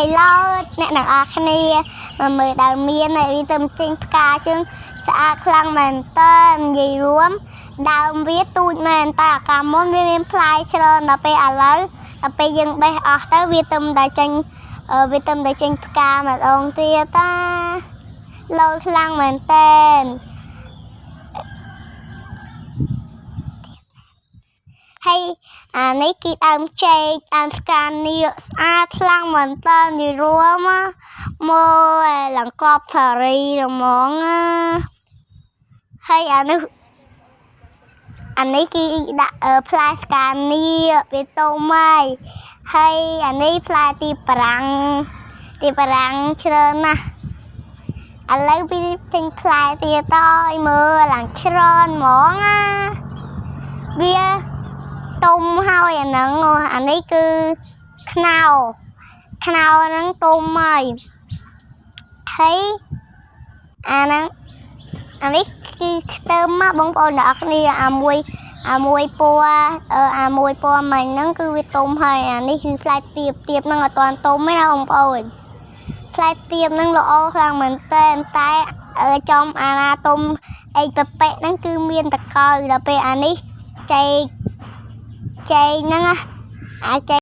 Hello អ្នកទាំងអស់គ្នាមកមើលដើមមានហើយវាទៅចេញផ្កាជើងស្អាតខ្លាំងមែនតើនិយាយរួមដើមវាទូចមែនតែអាកាមុនវាមានផ្លែច្រើនដល់ពេលឥឡូវដល់ពេលយើងបេះអស់ទៅវាទៅតែចេញវាទៅតែចេញផ្កាម្ដងទៀតតាឡូយខ្លាំងមែនតើហើយអានេះគឺដើមចេកដើមស្កានៀកស្អាតខ្លាំងមែនតើនិយាយរួមមើលឡើងកប់សារីហ្មងហើយអានេះគឺដាក់ផ្លែស្កានៀកវាទុំហើយហើយអានេះផ្លែទីប្រាំងទីប្រាំងច្រើនណាស់ឥឡូវវាចេញផ្លែទៀតតើមើលឡើងច្រើនហ្មងណាវាទុំហើយអាហ្នឹងអានេះគឺខ្នោខ្នោហ្នឹងទុំហើយហើយអាហ្នឹងអានេះគឺខ្ទឹមបងប្អូនទាំងអស់គ្នាអាមួយពណ៌អាមួយពណ៌មិញហ្នឹងគឺវាទុំហើយអានេះគឺផ្លែទៀបទៀបហ្នឹងអត់ទាន់ទុំទេណាបងប្អូនផ្លែទៀបហ្នឹងល្អខ្លាំងមែនតើតែចំអាណាទុំអីពពែហ្នឹងគឺមានតកៅដល់ពេលអានេះចេកចេកហ្នឹងអាចចេក